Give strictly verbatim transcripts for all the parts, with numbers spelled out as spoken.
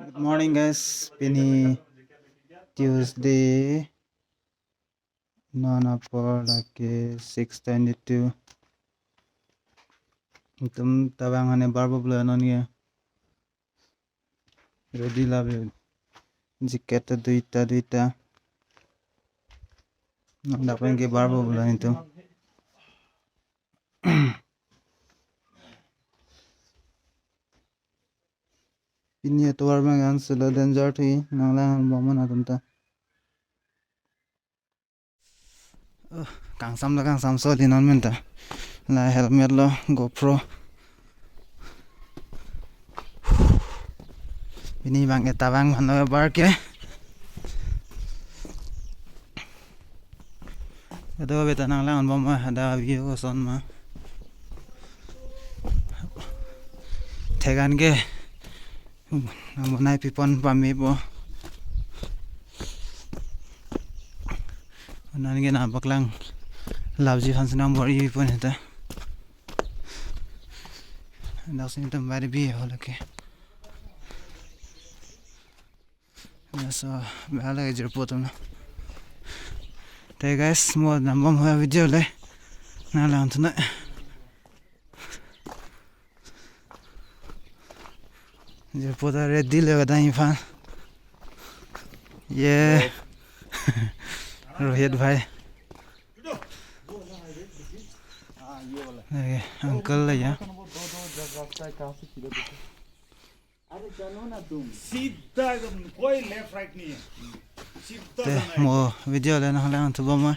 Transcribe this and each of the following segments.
Good morning, guys. Pini Tuesday. Non apor lake six twenty-two. Itum tabang hane barbo pulo non ke. Ready la be. Jacket ta duita, duita. Non dak pen ke barbo pulo itum. Pini atovar abang an selo danger thui, nanglang bomnon atum ta. Uh, kangsam lo, kangsam so di non menta. La helmet lo, GoPro. Pini abang ke tabang mano bar ke. Ado beta nanglang bomnon ada view koson ma. Thegan ke. Nang bonai pipon pame po. Nang ke nangpaklang labji aphan si nang bor-i pon heta. Dak sini tempat bi ho lake. Laso bala jirpo atum na. Te guys, mo nang bomnon video le. Nanglang thu na. Jirpo ta ready le kadang iphan. Ye. Rohit bhai. Okay, uncle le ya. सीधा एकदम, कोई left right नहीं है, सीधा जाना है। Te mo video le nanglang thu bomnon.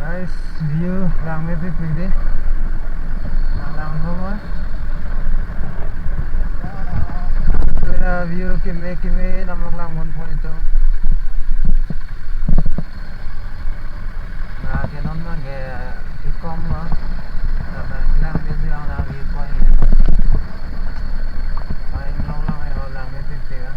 Guys, view langmepik pik di. Lang bomnon. Kira view keme keme nangpaklang bomnon itum. Na ke non abang ke bikom ma. Nangpaklang view si ang lang view point. Main long long ai ho langmepik pik a.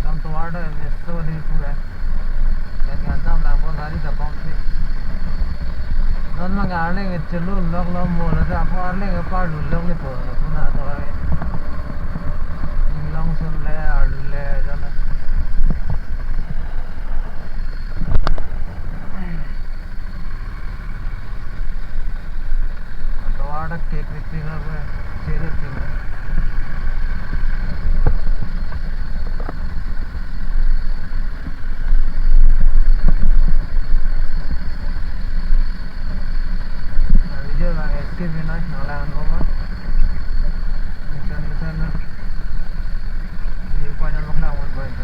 Dam tovar ta meso di pura. Yan yan dam la bo gari ta bom si. Non abang arleng chelu lok lo mo la ta bo arleng parlu lok ni po na puna to ai. Inglong sun le arlu le jana. Tovar ta kek rikti na ba, chere rikti na. Video abang skip nang, nanglang bomnon. Misan misan na. View point nangpaklang bomnon.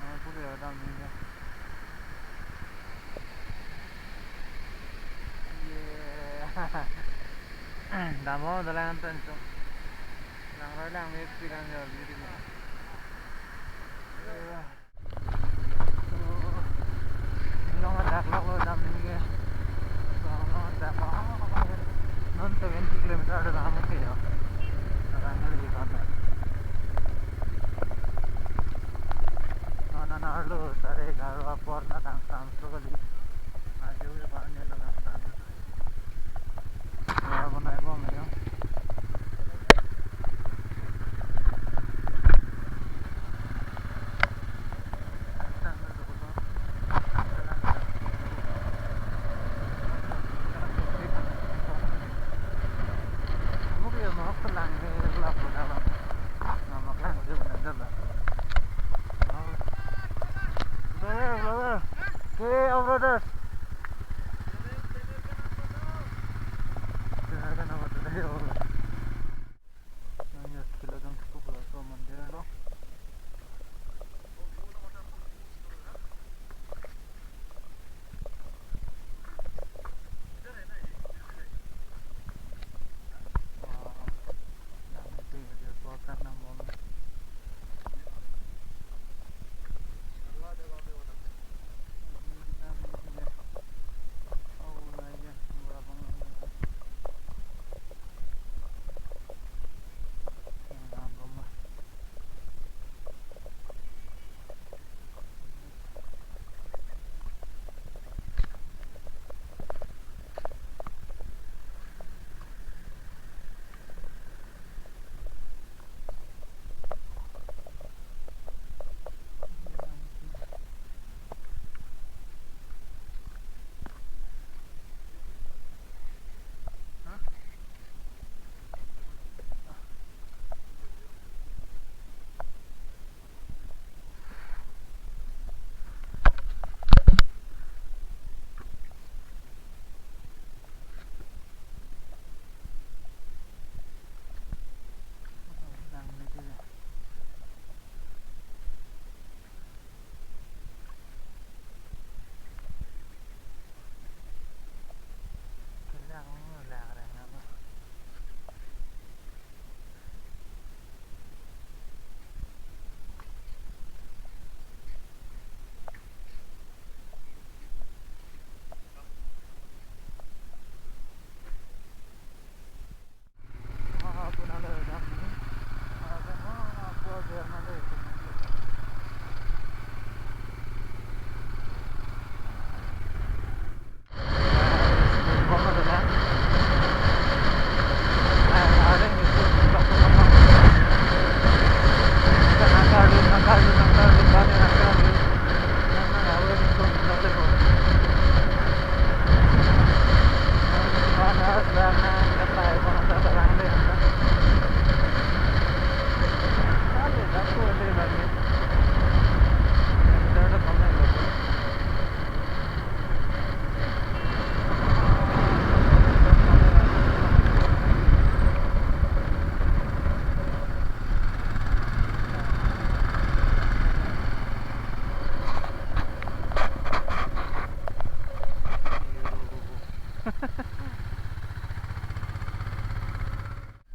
Amo pulo dam ningje. Ye. Dam-o dolang anton chong. Langroi lang me pi lang yo, beautiful. Ye. Long adak lok lo dam ningje. Long adak lok. Non seventy kilometer do dam ke yo. Orang kali di kota. Non anak lo sare garo apor na tang sam so kali. Ajo ke pa ne lo tang sam. Wara bonai bom ya. Brothers. Nang ya kilo dong cukup lah so mandir lo.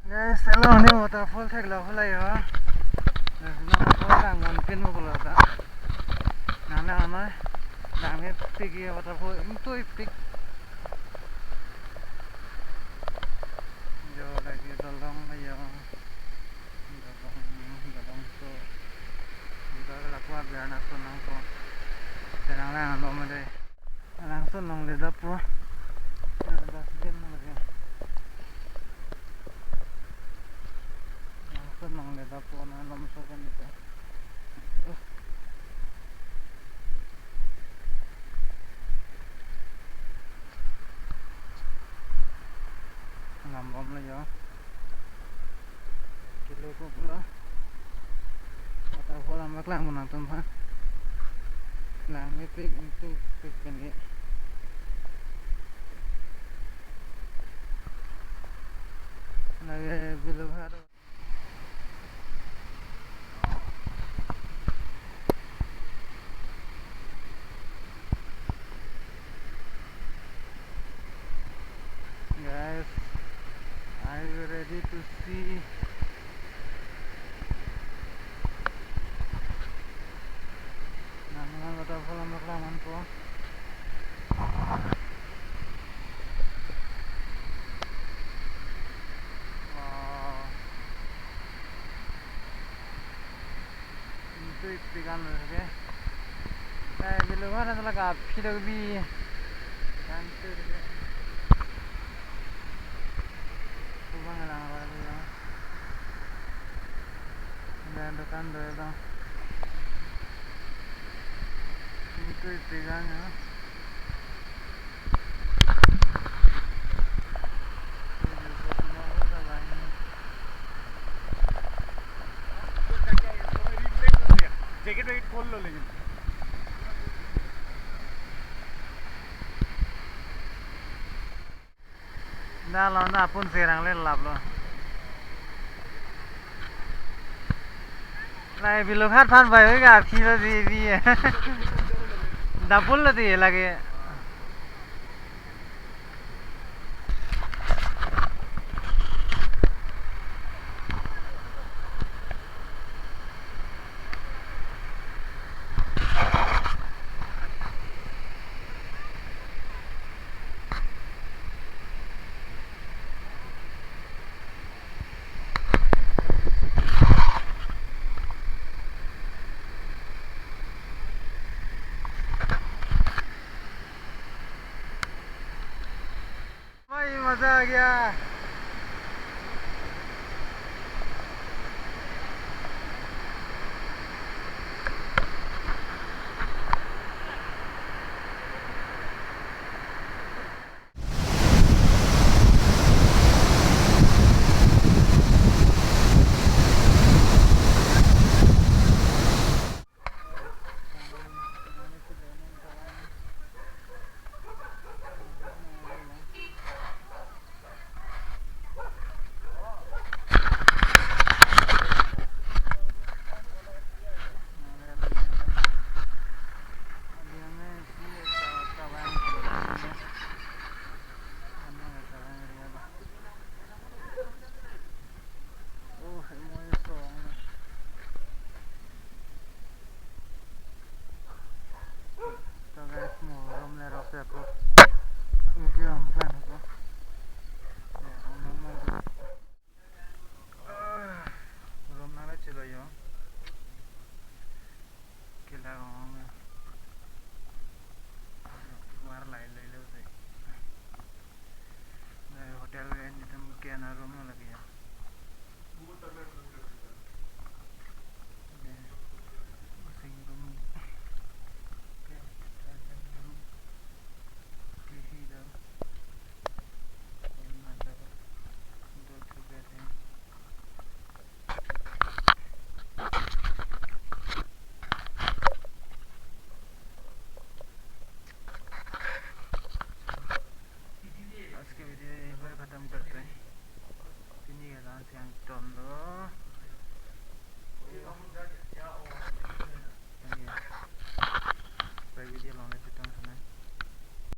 Guys, hello, ne waterfall thek lo, hula yo. Guys, ne waterfall lang mon pin mo pulo ta. Nang nang ano, lang ne pik ye waterfall, intui pik. Yo, lagi dolong lo yo. Dolong, dolong so. Ido la kua biar na so nang ko. Tenang lang ano mo dei. Langsun longle dapo. Dustbin lake. Langsun longle dapo, na lom so kan ito. Uh. Lambom lo yo. Kilo ko pula. Waterfall amak lang mo nangtum ha. Lang me pik, intui pik pen ke. Lake bilu ha do. Guys, are you ready to see? Nang nang waterfall amak lang man po. Wow. Intui pik an lo ke. Eh, bilu mana salah ka philo bi. Kan tu ke. Kubang lang ro ya. Dan dukan do ya. Intui pik an ya. Jacket wait korlo lekin. Dak lo na apun serang le lap lo. Lai Bilughat aphan bai oi ka aphi lo di bi. Double lo di lagi. भाई, मजा आ गया। To guys, mo room le rok se ako. Video ang plan ako. Room na na chilo yo. Kila ko. War lai lai lo se. Hotel ke ni tam ke na room lo lagi ya. Sing room. Ke room. Ke hi da. Room na da. Dua tu bed hai. आज के वीडियो यहीं पर खत्म करते हैं। Pini ke la siang ton lo. Chini ya. Pai video long le chitong.